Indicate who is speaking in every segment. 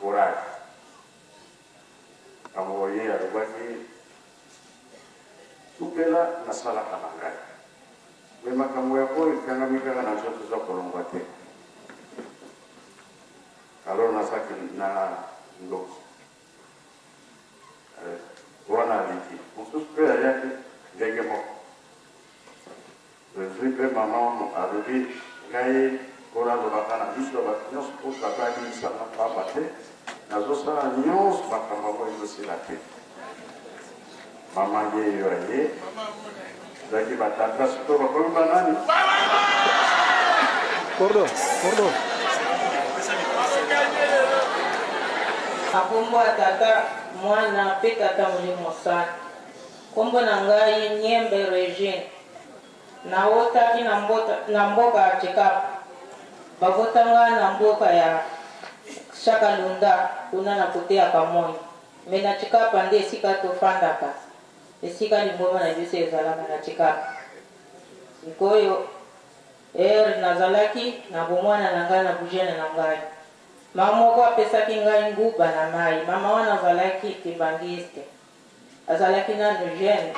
Speaker 1: Courage. Tango ye alobaki tubela nasalaka na ngai mais makambo ya oyo ekangami kaka na nzoto eza kolongwa te. Alors nazaki na ndoki wana aleki mosusu mpe ayaki ndenge moko. Tozwi mpe mama alobi ngai Nkolo alobaka na miso ya bato nyonso mpo tata alimbisa nga pamba te nazosala nyonso makambo yango ezosila te. Mama ye yo aye ezalaki batata sikoyo bakomi banani?
Speaker 2: Kordo, kordo.
Speaker 3: Na kombo ya Tata, Mwana, mpe Tata Molimo Santu. Kombo na ngai Nyembe Regine. Nawotaki na mbota na mboka ya Tshikapa. Babota nga na mboka ya Shakalunda kuna na cote ya Kamoyi. Mais na Tshikapa nde esika tofandaka. Esika lingomba na biso ezalaka na Tshikapa. Sikoyo heure nazalaki na bomwana na ngai na bujeune na ngai. Mama moko apesaki ngai nguba na mayi. Mama wana azalaki kimbanguiste. Azalaki nanu jeune.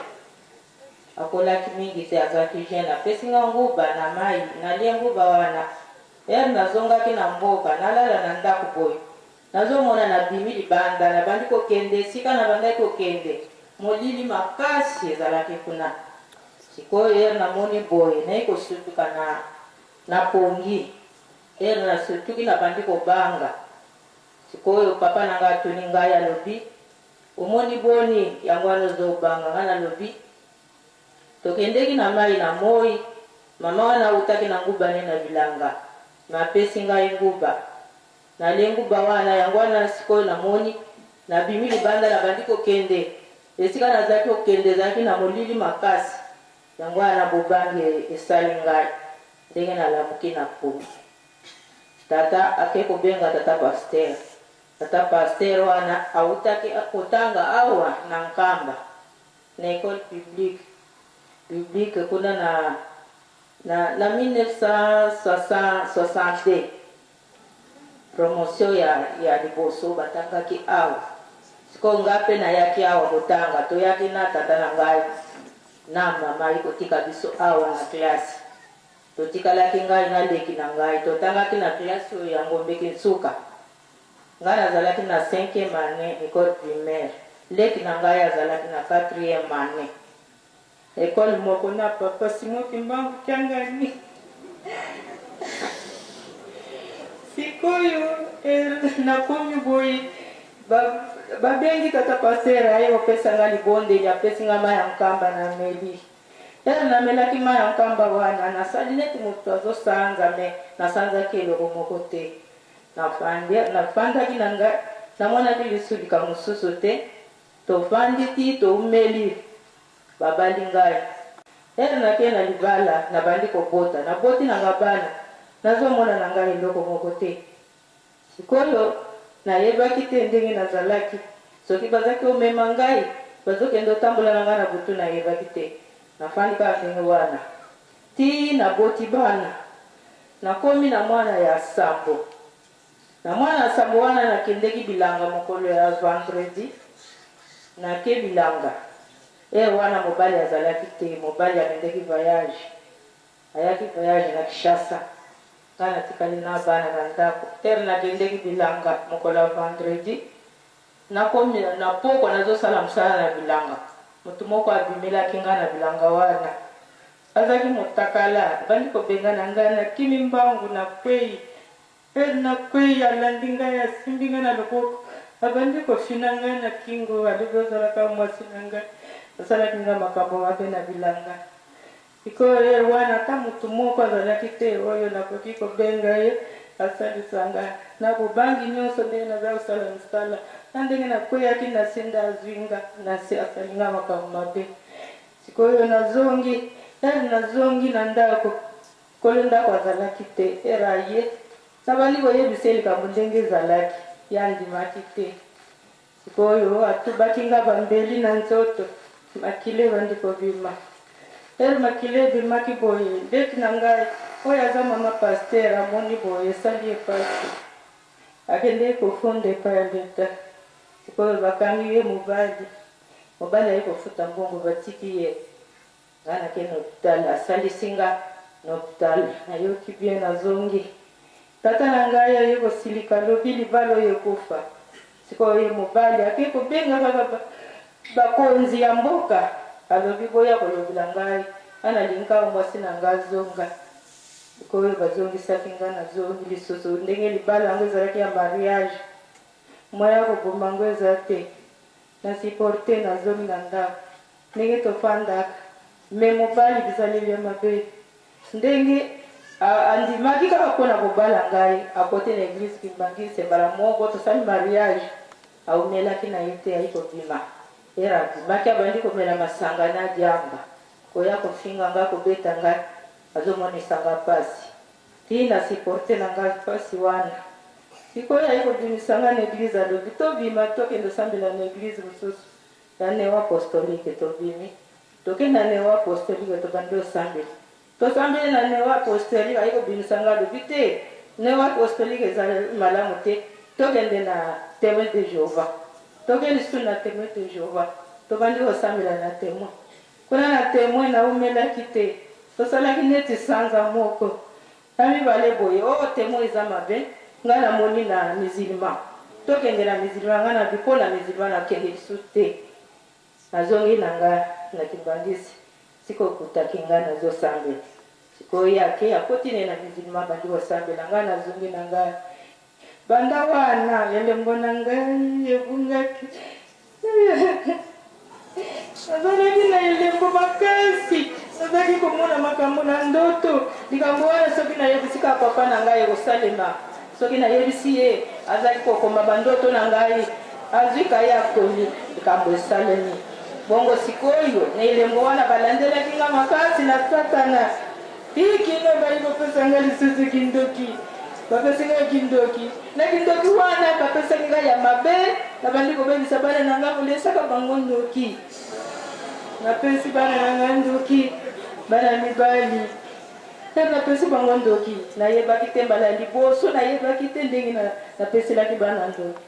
Speaker 3: Akolaki mingi te azalaki jeune apesi nga nguba na mayi nalie nguba wana heure nazongaki na mboka nalala na ndaku boye nazo mona na bimi libanda na bandi kokende esika na bandaki kokende molili makasi ezalaki kuna sikoyo heure namoni boye naye kosutuka na na pongi heure na sutuki na bandi kobanga sikoyo papa na nga atuni ngai alobi Omoni boni, yango wana ozo banga nga na lobi tokendeki na mayi na moyi, mama wana awutaki na nguba ne na bilanga mais apesi ngai nguba na lie nguba wana yango wana sikoyo na moni na bimi libanda na bandi kokende esika nazalaki kokende ezalaki na molili makasi yango wana bobangi esali ngai ndenge na lamuki na pongi tata ake kobenga tata pasteur Tata pasteur wana awutaki kotanga awa na Nkamba na ecole publique publique kuna na na na 1962 promotion ya ya liboso batangaki awa sikoyo nga pe nayaki awa kotanga toyaki na tata na ngai na mama ayi kotika biso awa na classe totikalaki ngai na leki na ngai totangaki na classe oyo ya Ngombe Kinsuka Ngai nazalaki na cinquième annee ecole primaire, leki na ngai azalaki na quatrième annee. Ecole moko na papa Simon Kimbangu Kiangani. Sikoyo nakomi boye babengi tata pasteur aye kopesa nga libondeli, apesi nga mayi ya nkamba nameli. Heure namelaki mayi ya nkamba wana nasali neti moto azosanza mais nasanzaki eloko moko te. Nafandi, nafandaki na ngai, namonaki lisusu likambo mosusu te. Tofandi tii toumeli, babali ngai. Heure nakei na libala, nabandi kobota. Naboti na ngai bana, nazomona na ngai eloko moko te. Sikoyo, nayebaki te ndenge nazalaki. Soki bazaki komema ngai, bazokende kotambola na ngai na butu, nayebaki te. Nafandi kaka ndenge wana tii naboti bana. Nakomi na mwana ya sambo. Na mwana ya sambo wana nakendeki bilanga mokolo ya vendredi, nake bilanga. Heure wana mobali azalaki te, mobali akendeki voyage, ayaki voyage na Kinshasa. Nga natikali na bana na ndako. Heure nakendeki bilanga mokolo ya vendredi, Nakomi na pokwa nazo sala musala na bilanga, mutu moko abimelaki nga na bilanga wana. Azalaki mutakala, abandi kobengana nga, nakimi mbangu nakweyi. Heure nakweyi alandi ngai asimbi ngai na loboko, abandi kofina ngai na kingo, alobi ozalaka muasi na ngai, asalaki ngai makambo mabe na bilanga. Sikoyo heure wana ata mutu moko azalaki te oyo nakoki kobenga ye asalisa nga. Na bobangi nionso ndenge naza kosala misala na ndenge nakweyaki na se nde azui nga na se asali nga makambo mabe. Sikoyo nazongi, heure nazongi na ndako nkolo ndako azalaki te, heure aye nabandi koyebisa ye likambo ndenge ezalaki ye andimaki te. Sikoyo atubaki nga ba mbeli na nzoto, makila ebandi kobima. Heure makila ebimaki boye, leki na ngai oyo aza mama pasteur amoni boye esali ye pasi. Akendeki kofunda epai ya leta. Sikoyo bakangi ye mobali. Mobali aye kofuta mbongo batiki ye. Nga nake na hopital asalisi nga na hopital nayoki bien nazongi. Tata na ngai aye kosilika alobi libala oyo ekufa. Sikoyo ye mobali ake kobenga kaka bakonzi ya mboka alobi boya kolobela ngai nga nalingi kaka mwasi na nga azonga. Sikoyo bazongisaki nga nazongi lisusu ndenge libala yango ezalaki ya mariage moyen ya koboma yango eza te. Na supporter nazongi na ndaku ndenge tofandaka mais mobali bizaleli ya mabe ndenge andimaki kaka pona kobala ngai akoti na eglise kimbanguiste mbala moko tosali mariage awumelaki na ye te ayi kobima heure abimaki abandi komela masanga na diamba koya kofinga ngai kobeta ngai azomonisa ngai pasi Ti na supporter na nga pasi wana. Sikoyo aye kobimisa nga na eglise alobi tobima tokende osambela na eglise mosusu ya neo apostolique tobimi toke na neo apostolique tobandi osambela tosambeli na neo apostolique aye kobimisa nga alobi te neo apostolique eza malamu te tokende na temoin de Jehovah toke lisusu na temoin de Jehovah tobandi kosambela na temoin Kuna na Temoin nawumelaki te, tosalaki neti sanza moko na mibale boye, oh Temoin eza mabe, ngai namoni na musulman, tokende na musulman, ngai nalobi po na musulman nakende lisusu te, nazongi na ngai na kimbanguiste, sikoyo okutaki ngai nazosambela, sikoyo ye ake akoti ne na musulman abandi kosambela, ngai nazongi na ngai, banda wana elembo na ngai ebungaki. Nazalaki na elembo makasi, nazalaki komona makambo na ndoto. Likambo wana soki nayebisi kaka papa na ngai ekosalema. Soki nayebisi ye, azali kokoma bandoto na ngai, azwi kaye akomi, likambo esalemi. Bongo sikoyo, na elembo wana balandelaki ngai makasi na Satana. Tii kino bayi kopesa ngai lisusu kindoki. Bapesi ngai kindoki. Na kindoki wana bapesaki ngai ya mabe, nabandi kobebisa bana na ngai, kolesaka bango ndoki. Napesi bana na ngai ndoki, bana mibali. Ntango napesi bango ndoki, nayebaki te mbala ya liboso, nayebaki te ndenge napeselaki bana ndoki.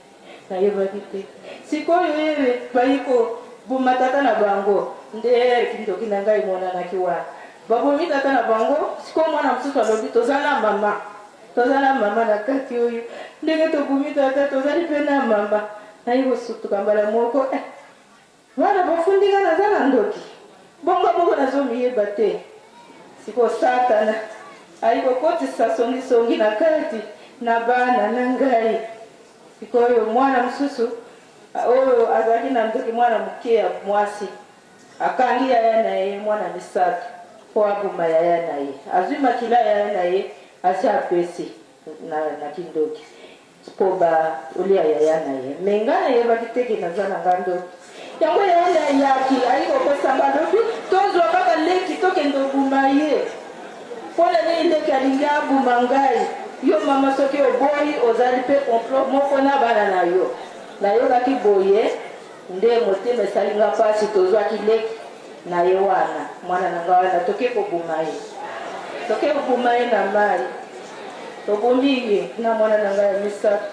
Speaker 3: Nayebaki te. Sikoyo ere bayi koboma tata na bango, nde ere kindoki na ngai emonanaki wana. Babomi tata na bango, sikoyo mwana mosusu alobi toza na mama. Toza na mama na kati oyo. Ndenge tobomi tata, tozali mpe na mama. Naye kosutuka mbala moko eh. Wana bofundi nga naza na ndoki? Bongo moko nazo miyeba te. Sikoyo satana ayi kokotisa songi songi na kati na bana na ngai. Sikoyo mwana mosusu oyo azalaki na ndoki mwana moke ya mwasi akangi yaya na ye mwana misato mpo aboma yaya na ye. Azwi makila ya yaya na ye asi apesi na, na kindoki. Po ba olia yaya na ye mais nga na yebaki te ke naza na nga ndoki yango yaya na ayaki ayi kokosa nga alobi tozua kaka leki tokende obuma ye pona nini leki alingi abuma ngai yo mama soki oboyi ozali pe complot moko na bana na yo nayokaki boye nde motema esali nga pasi tozuaki leki na ye wana mwana na nga wana toke kobuma ye toke kobuma ye na mayi Tobomi ye na mwana na ngai ya misato.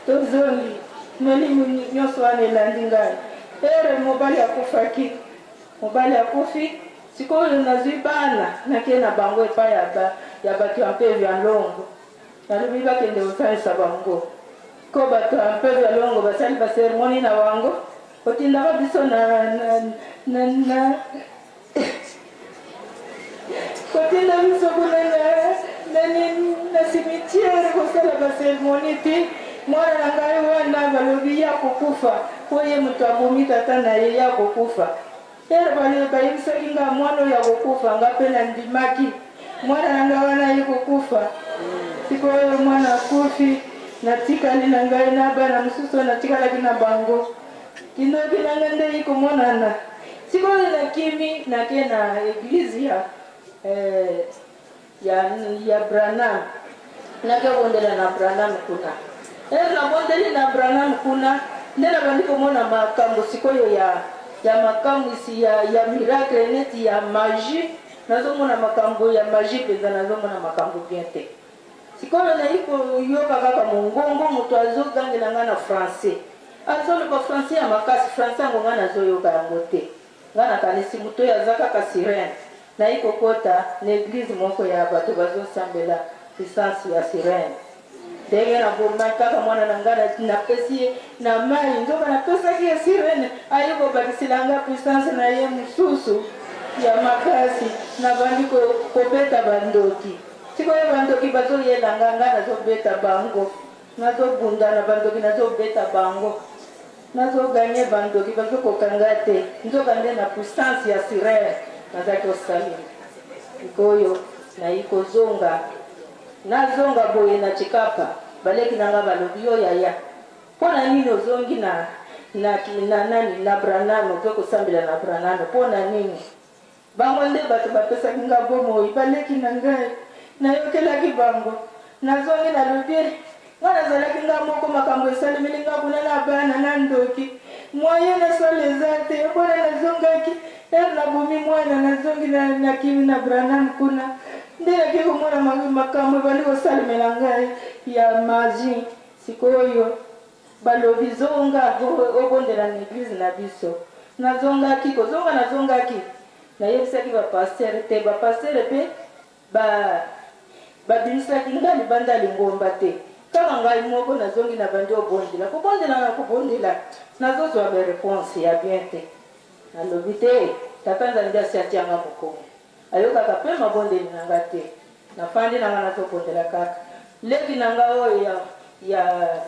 Speaker 3: Tozongi. Molimo nyonso wana elandi ngai. Ere mobali akufaki. Mobali akufi. Sikoyo nazwi bana, nake na bango epai ya, ba, ya bato ya mpevu ya longo. Nalobi bakende kosalisa bango. Ko bato ya mpevu ya longo basali baseremoni na bango, kotindaka biso na, na, na, na Kotinda biso kuna na, na, na cimetière kosala ba cérémonie te. Mwana na ngai wana balobi ye akokufa mpo ye moto abomi tata na ye, ye akokufa. Ere bayebisaki nga mwana oyo akokufa, nga mpe nandimaki mwana na ngai wana ye kokufa. Sikoyo mwana akufi, natikali na ngai na bana mosusu oyo natikalaki na bango. Kindoki na nga nde ikomonana. Sikoyo nakimi nake na eglise ya eh, ya, ya Branham. Nake bondela na Branham kuna. Eh, nabondeli na Branham kuna nde nabandi komona makambo sikoyo ya ya makamwisi ya, ya miracle neti ya magie. Nazomona makambo ya magie mpenza, nazomona makambo bien te. Sikoyo nayi koyoka kaka mongongo moto azogangela ngai na français, azoloba français ya makasi. Français yango ngai nazoyoka yango te. Ngai nakanisi moto oyo aza kaka sirene. Nayi kokota na eglise moko ya bato bazosambela puissance ya sirene. Ndenge nabomaki kaka mwana na ngai, napesi ye na mai, nzoka napesaki ye sirene, aye kobakisela ngai puissance na ye mosusu ya makasi. Nabandi kobeta bandoki. Sikoyo bandoki bazoyela ngai, ngai nazobeta bango, nazobunda na bandoki, nazobeta bango, nazoganye bandoki, bazokoka ngai te. Nzoka nde na puissance ya sirene nazalaki kosalela. Sikoyo nayi kozonga, nazonga boye na Tshikapa, baleki na ngai balobi: "Yo yaya, mpo na nini ozongi na nani, na Branham? Oke kosambela na Branham mpo na nini?" Bango nde bato bapesaki nga bomoi, baleki na ngai. Nayokelaki bango, nazongi. Nalobi: "Nga nazalaki nga moko, makambo esalemeli nga kuna na bana na ndoki, moyen nasala eza te. Mpona nazongaki ere nabomi mwana, nazongi, nakimi na Branham kuna, nde naki komona makambo ebandi kosalemela ngai ya magie." Sikoyo balobi: "Zonga obondela na eglise na biso." Nazongaki. Kozonga, nazongaki, nayebisaki bapasteur te. Bapasteur mpe babimisaki nga libanda ya lingomba te. Kaka ngai moko nazongi, na bandi obondela, kobondela na kobondela, nazozwa baréponse ya bien te. Nalobi te, Tata Nzambe asi atianga mokongo, ayokaka mpe mabondeli na nga te. Nafandi na nga, nazobondela kaka. Leki na nga oyo ya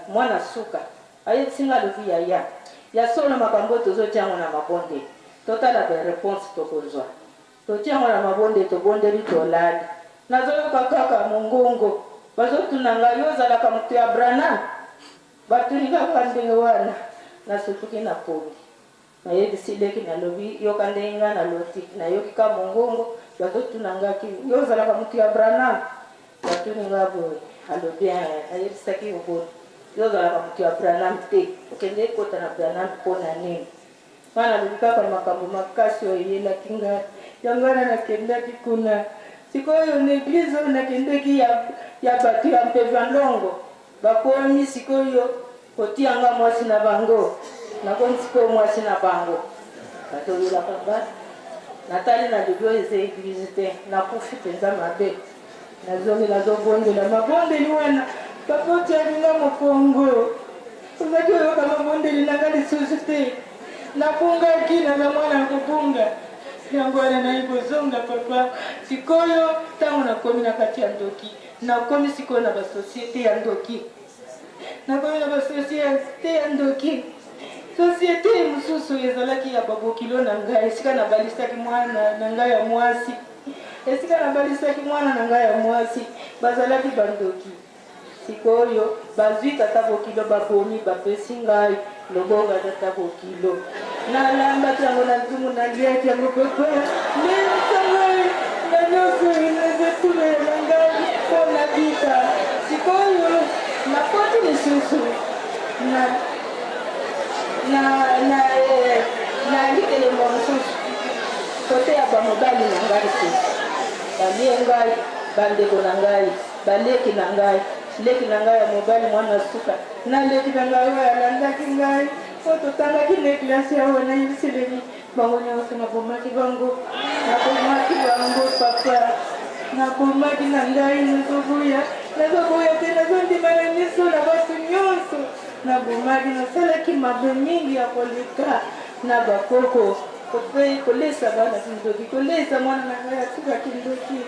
Speaker 3: mwana suka ayebisi nga, alobi: "Yaya, ya solo, makambo oyo tozotiango na mabondeli, totala baréponse tokozwa." Totiango na mabondeli, tobondeli, tolali. Nazoyoka kaka mongongo, bazotuna ngai: "Yo ozalaka moto ya Branham?" Batuni kaka ndenge wana. Nasutuki na pongi, nayebisi leki, nalobi: "Yoka ndenge ngai naloti, nayoki ka mongongo, bazotuna ngaki: 'Yo ozalaka moto ya Branham?' Batuni nga boye." Alobi: "Ayebisaki yo boni? Yo ozalaka moto ya Branham te, okende ekota na Branham mpo na nini?" Nga nalobi kaka makambo makasi oyo eyelaki ngai, yango wana nakendaki kuna. Sikoyo na eglise oyo nakendeki ya bato ya Mpeva Longo, bakomi sikoyo kotia nga mwasi na bango. Nakomi sikoyo mwasi na bango, batoyolaka nga. Natali, nalobi: "Oyo eza eglise te, nakufi mpenza mabe." Nazongi, nazobondela mabondeli wana. Papa, otiaki nga mokongo, ozaki oyoka mabondeli na nga lisusu te. Nabungaki, naza mwana ya kobunga, yango wana nayi kozonga, papa. Sikoyo ntango nakomi na kati ya ndoki, nakomi sikoyo na basociété ya ndoki, nakomi na basociété ya ndoki. Société mosusu ezalaki ya babokilo na ngai, esika nabalisaki mwana na ngai ya mwasi. Esika nabalisaki mwana na ngai ya mwasi, bazalaki bandoki. Sikoyo bazwi tata bokilo, babomi, bapesi ngai lobonga tata bokilo. Nalambaki yango na nzumu, naliaki yango. Papa, lesa ngai na nyonso ezotulela ngai mpo nabika. Sikoyo nakoti lisusu na likelembo mosusu, kote ya bamobali na ngai. Lisusu balie ngai, bandeko na ngai, baleki na ngai, leki na ngai ya mobali mwana suka na leki na ngai oyo alandaki ngai, oyo totangaki na eklasi awa na Yelusalemi, bango nyonso nabomaki bango, nabomaki bango, papa. Nabomaki na ngai, nazoboya, nazoboya te, nazondima na miso na bato nyonso. Nabomaki, nasalaki mabe mingi ya koleka na bakoko, kolesa bana kindoki, kolesa mwana na ngai asuka kindoki.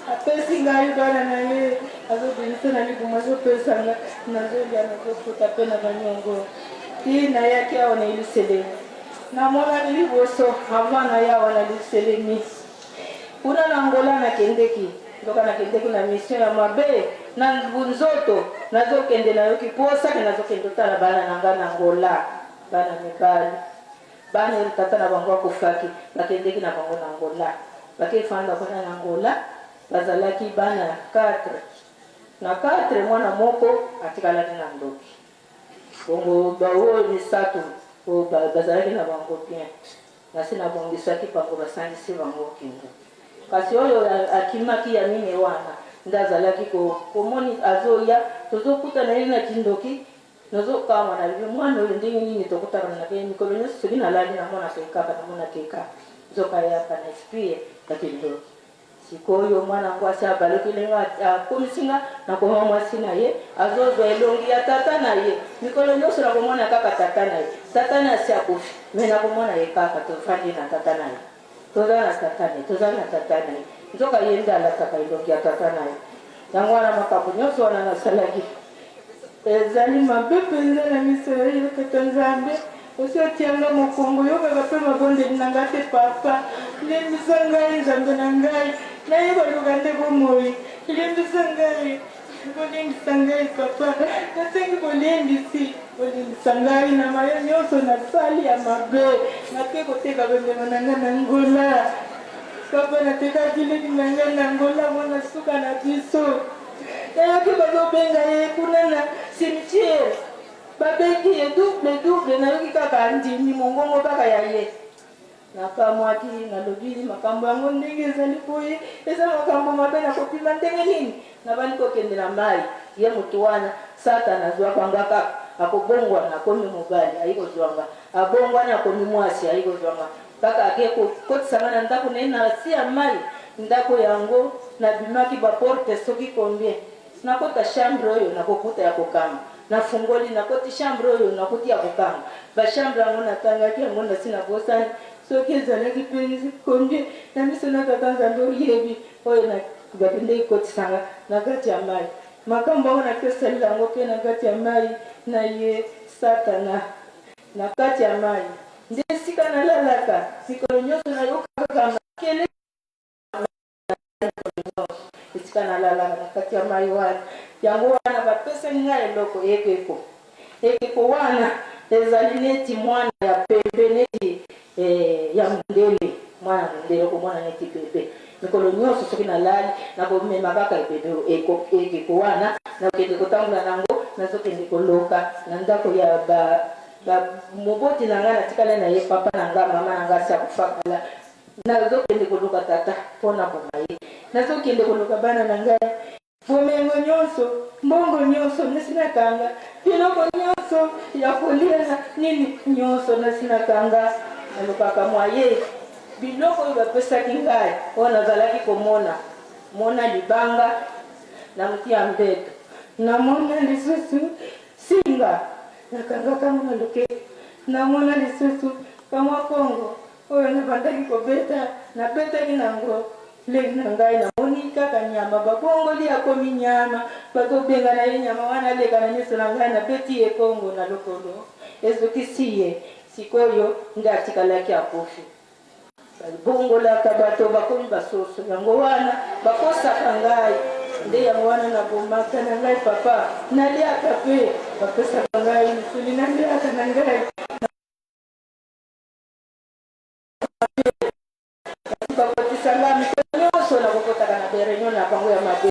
Speaker 3: Apesi ngai bana na ye, azobimisa na libumu, azopesa nga, nazolia, nazofuta mpe na banyongo. Ti nayaki awa na Yelusalemi, namonani liboso avant naya awa na Yelusalemi, kuna na Angola nakendeki, nzoka nakendeki na mission ya mabe na nzoto. Nazokende, nayoki posaki, nazokende otala bana na ngai na Angola, bana mibali, bana tata na bango akufaki. Bakendeki na bango na Angola, bakefanda kuna na Angola. Bazalaki bana 4 na 4, mwana moko atikalaki na ndoki. Bongo baoyo misato oyo bazalaki na bango bien, nasi nabongisaki bango, basangisi bango kindoki. Kasi oyo akimaki ya mine wana. Nde azalaki ko komoni azoya tozokutana ye na kindoki nazokamwa nalobi mwana oyo ndenge nini tokutana na ye mikolo nyonso soki nalali namonaka ye kaka namonaka ye kaka nzoka ayaka na esprit ya kindoki sikoyo mwana yango asi abalukeli nga akomisi nga nakoma mwasi na ye azozwa elongi ya tata na ye mikolo nyonso nakomona kaka tata na ye tata na ye asi akufi me nakomona ye kaka tofandi na tata na ye Toza na tata na ye, toza na tata na ye. Nzoka ye nde alataka elongi ya tata na ye. Yango wana makambo nyonso wana nasalaki ezali mabe mpenza na miso ya yo, Tata Nzambe. Osi otia nga mokongo, oyokaka mpe mabondeli na nga te, Papa. Limbisa ngai, Nzambe na ngai. Naye koluka nde bomoi. Limbisa ngai. Bolimbisa ngai papa, nasengi bolimbisi, bolimbisa ngai na maye nyonso nasali ya mabe. Nake koteka bandeko na ngai na Angola. Papa, natekaki leki na ngai na Angola mwana suka na biso. Nayoki bazobenga ye kuna na cimetière, babengi ye double double, nayoki kaka andimi mongongo kaka ya ye. Nakamwaki, nalobi, Makambo yango ndenge ezali boye, eza makambo mabe, nakobima ndenge nini? Nabandi kokende na mai, ye moto wana, Satana azwaka nga kaka, akobongwana, akomi mobali, ayi kozwa nga, abongwani, akomi mwasi, ayi kozwa nga, kaka ake kokotisa nga na ndako na ye na se ya mai, ndako yango, nabimaki ba porte soki combien, Nakota chambre oyo nakokuta ya kokanga, nafungoli nakoti chambre oyo nakuti ya kokanga. Ba chambre yango natangaki yango nasi nabosani soki ezalaki penzi combien na miso na tata Nzambe oyebi oyo na bakendeki kotisa nga na kati ya mayi. Makambo yango nakesalela yango pe na kati ya mayi na ye satana na kati ya mayi nde esika nalalaka mikolo nyoso nayokaka makelele. Esika nalalaka na kati ya mai wana, yango wana bapesaki ngai eloko ekeko. Ekeko wana ezali neti mwana ya pembe, neti eh, ya mondele, mwana mondele okomona neti bebe. Mikolo nyonso soki nalali, nakomema kaka ebebe ekeko wana, nakokende kotambola nango, nazokende koloka na ndako ya ba, ba moboti na ngai, natikali na ye, papa na ngai, mama na ngai asi akufa kala. Nazokende koluka tata mpo naboma ye. Nazokende koluka bana na ngai. Bomengo nyonso, mbongo nyonso nasi nakanga, biloko nyonso ya kolia nini nyonso nasi nakanga. Nalukaka mwaye, biloko oyo bapesaki ngai, oyo nazalaki komona, mona libanga na moti ya mbeto, namona lisusu singa nakangaka yango na loketo, namona lisusu kamwa kongo Oyo nabandaki kobeta, nabetaki nango leki na ngai, namoni kaka nyama babongoli akomi nyama, bazobengana ye nyama wana aleka na miso na ngai, nabeti ye kongo na lokolo, ezokisi ye, sikoyo nde atikalaki akufi. Babongolaka bato bakomi basoso, yango wana bakosaka ngai, nde yango wana nabomaka na ngai papa, naliaka pe bapesaka ngai misuni, naliaka na ngai. Bakotisa nga mikolo nyonso nakokotaka na bereunion na bango ya mabe.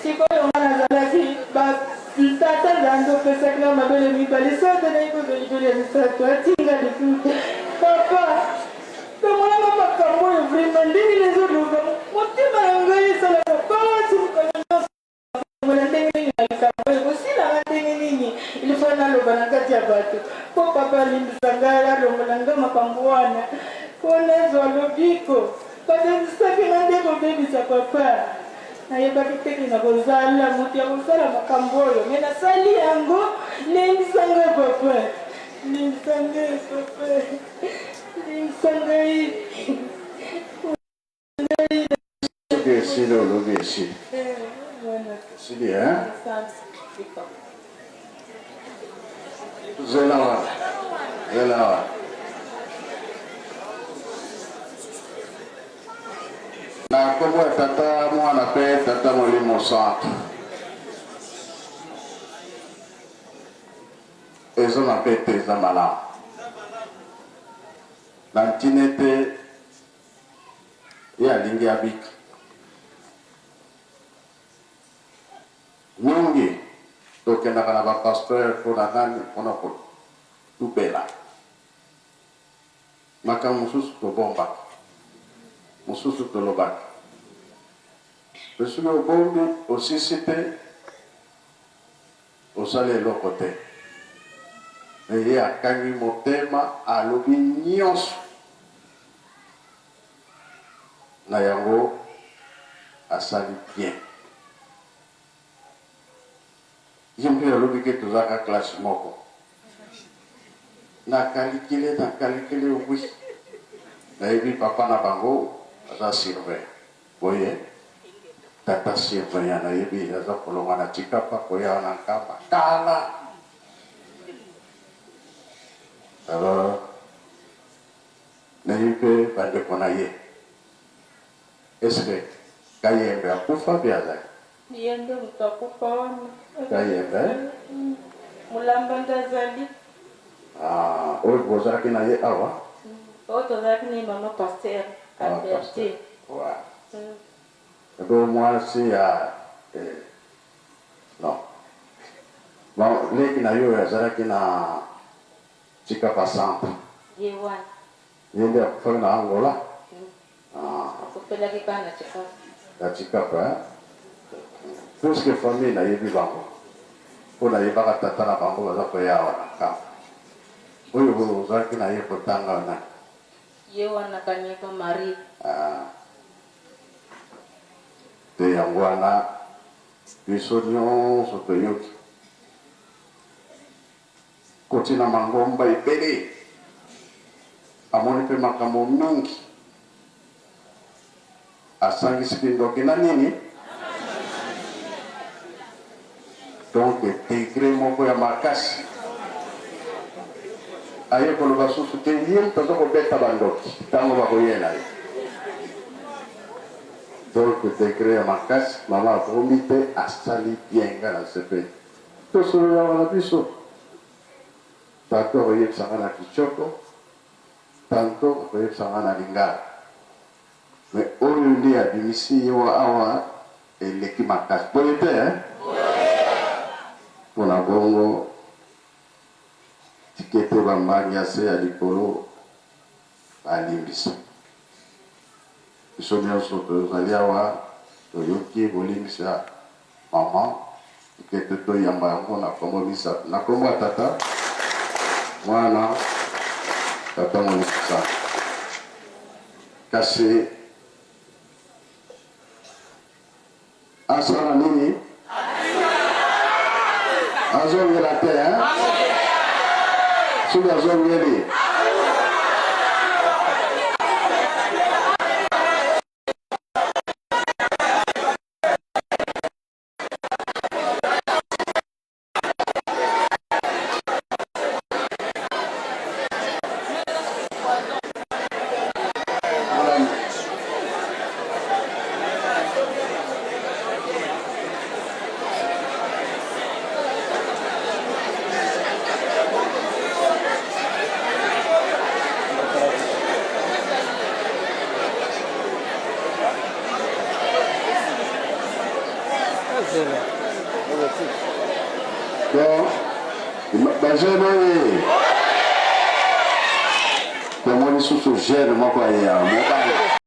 Speaker 3: Sikoyo nga nazalaki tata Nzambe opesaki nga mabele mibale sote nayi kozwa libele ya misato atinga lisusu papa tomonaka makambo oyo vraimen ndenge nazoloba motema na ngai esalaka pasi mokolo nyonso. Longola ndenge nini na likambo oyo ekosila nga ndenge nini il faut naloba na kati ya bato mpo papa alimbisa ngai alongola nga makambo wana mpo nazwa lobiko babebisaki nga nde kobebisa papa nayebaki te ke nakozala moto ya kosala makambo oyo me nasali yango limbisa ngai papa limbisa ngai papa limbisa ngai.
Speaker 1: Soki esili olobi esili. Esili hein? Zela wana. Zela wana. Na nkombo ya Tata, Mwana mpe Tata Molimo Santu. Eza mabe te, eza malamu. Na ntina ete Ye alingi abika. Mingi tokendaka na ba pasteur pona nani? Pona kotubela. Makambo mosusu tobombaka, mosusu tolobaka. Mais soki obombi osisi te osali eloko te. Mais ye akangi motema alobi nyonso na yango asali bien. Ye mpe alobi ke tozalaka classe moko. Na kalikile na kalikile oui. Nayebi papa na bango aza surveillant. Boye tata surveillant nayebi aza kolongwa na Tshikapa koya na Nkamba kala. Alors nayebi mpe bandeko na ye. Est-ce que Kayembe akufa mpe azali?
Speaker 3: Ye nde moto akufa wana.
Speaker 1: Kayembe?
Speaker 3: Mulamba nde azali.
Speaker 1: Ah, oyo bozalaki na ye awa?
Speaker 3: Oyo tozalaki na ye mama pasteur Albertine.
Speaker 1: Ouais. Ebe mwasi ya eh, non. Bon, leki na yo oyo azalaki na Tshikapa centre.
Speaker 3: Ye wana.
Speaker 1: Ye nde akufaki na Angola?
Speaker 3: Ah. Akufelaki kaka na Tshikapa.
Speaker 1: Na Tshikapa, hein? Puisque famille nayebi bango. Mpo nayebaka tata na bango baza koya awa na camp. Oyo ozalaki na ye kotanga na.
Speaker 3: Ye wana Kanyeka Marie.
Speaker 1: Ah. Te yango wana biso nyonso toyoki. Koti na mangomba ebele, amoni mpe makambo mingi. Asangisi kindoki na nini? Donc degre moko ya makasi. Aye koloba susu te ye moto aza kobeta bandoki ntango bakoyela ye. Donc degre ya makasi, mama abombi te, asali bien, nga nasepeli. Tosololaka na biso. Tantot akoyebisa nga na Kitshoko, tantot akoyebisa nga na Lingala. Mais oyo nde abimisi ye awa eleki makasi. Boye te hein? Pona bongo tika ete ba mbangi ya se ya likolo balimbisa. Biso nionso tozali awa toyoki bolimbisa Maman tika ete toyamba yango na kombo misato, na kombo ya Tata, Mwana, Tata Molimo Santu. Kasi asala nini? Azongela te, hein? Soki azongeli Donc, bajeune oye tomoni susu jeune moko aye awa mobali.